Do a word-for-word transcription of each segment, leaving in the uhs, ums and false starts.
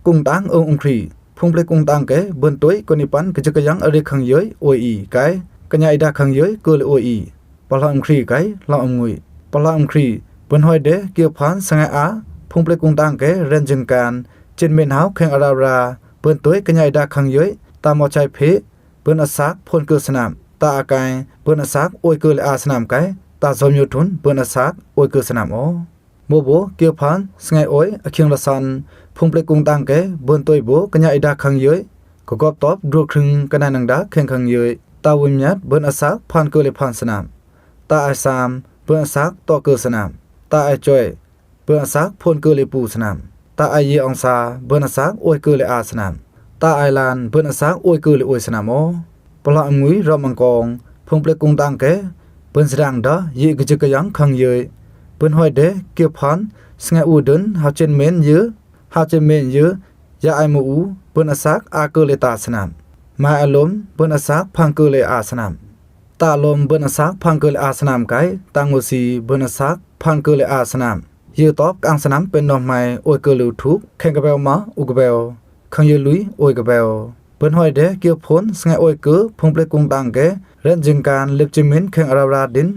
Kungtang ong Umkri. Phung Plei Kungtang ke bun tui koni pan kejik keyang are khang yoi oi i kai, kenya i da khang yoi kuli oi i. Pahla Umkri kai, hla Umngui. Pahla Umkri. Bun hoi de kiu phan sngai a, Phung Plei Kungtang ke ren jingkan, chin min hau kheng arau ra, bun tui kenya i da khang yoi, ta mo chai phe, bun asak phon ke snam. Ta akai, bun asak oi ke le a snam kai, ta zom yo thun, bun asak oi ke snam o. Mo bo, kiu phan, sngai oi, a khiang la san, Phung Plei Kungtang ke, bun tui bo, kenya i da khang yoi, ka gop top, dru khring, kena nang da, kheng khang yoi, ta wun miat, bun asak, phan ke le phan snam. Ta ai sam, bun asak, to ke snam. Ta ai choi, bun asak, phon ke le pu snam. Ta ai ye ong sa, bun asak, oi ke le a snam. Ta ai lan, bun asak, oi ke le oi snam o. Pahla Umngui rom angkong, Phung Plei Kungtang ke, bun sdang da, ye kejik keyang khang yoi. Bun hoi de, kiu phan, sngai u dun, hau chin min ye, hau chin min ye, ya ai mo u, bun asak, a ke le ta snam. Mai alom, bun asak, phang ke le a snam. Ta lom, bun asak, phang ke le a snam kai, ta ngo si, bun asak, phang ke le a snam. Ye top, kang snam, pen noh mai, oi ke le u thuk, kheng ka beo ma, u ka beo. Khang yoi lui, oi ka beo. Bun hoi de, kiu phon, sngai oi ke, Phung Plei Kungtang ke, ren jingkan, lip chin min, kheng arau ra din,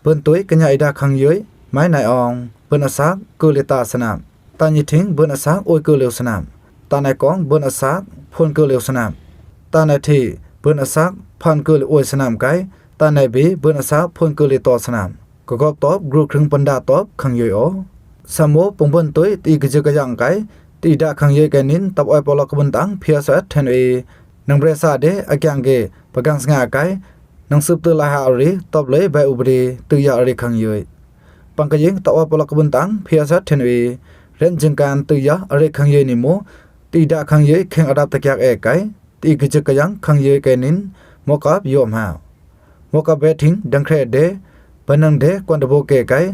bun tui, kenya i da khang yoi, mai nai ong, bun asak, ke le ta snam. Ta nyi thing, bun asak, oi ke le u snam. Ta nai kong, bun asak, phon ke le u snam. Ta nai thi, bun asak, phan ke le oi snam kai, ta nai bi, bun asak, phon ke le to snam. Ka gop top, gru khring panda top, khang yoi o. Sa mo, pung bun tui, ti kejik keyang kai, ti da khang yoi kai nin, tap oi polok ka bun tang, phia sa then e. Nang bre sa de, a kiang ge, pa gang snga kai, nang sup tu la ha ari, top le, bai u bre, tu ya ari khang yoi. Pang ka ying, tap oi polok ka bun tang, phia sa then e. Ren jingkan, tu ya, ari khang yoi ni mo, ti da khang yoi, kheng arap ta kiak e kai, ti kejik keyang, khang yoi kai nin, mo kap yom ha. Mo kap be thing, dang kre de, ba nang de, kwan da bo ke kai,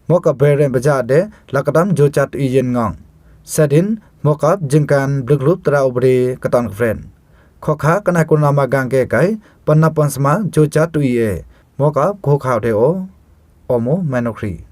mo kap be ren ba ja de, la ka dam jo chat i yin ngong. Sa din, mo kap, jingkan, blik lup, tra u bre, ka ton ka fren. Kho kha, ka nai kun ra ma gang ke kai, pan na pan sma, jo chat i e. Mo kap, kho kha de o. O mo, mai no khri.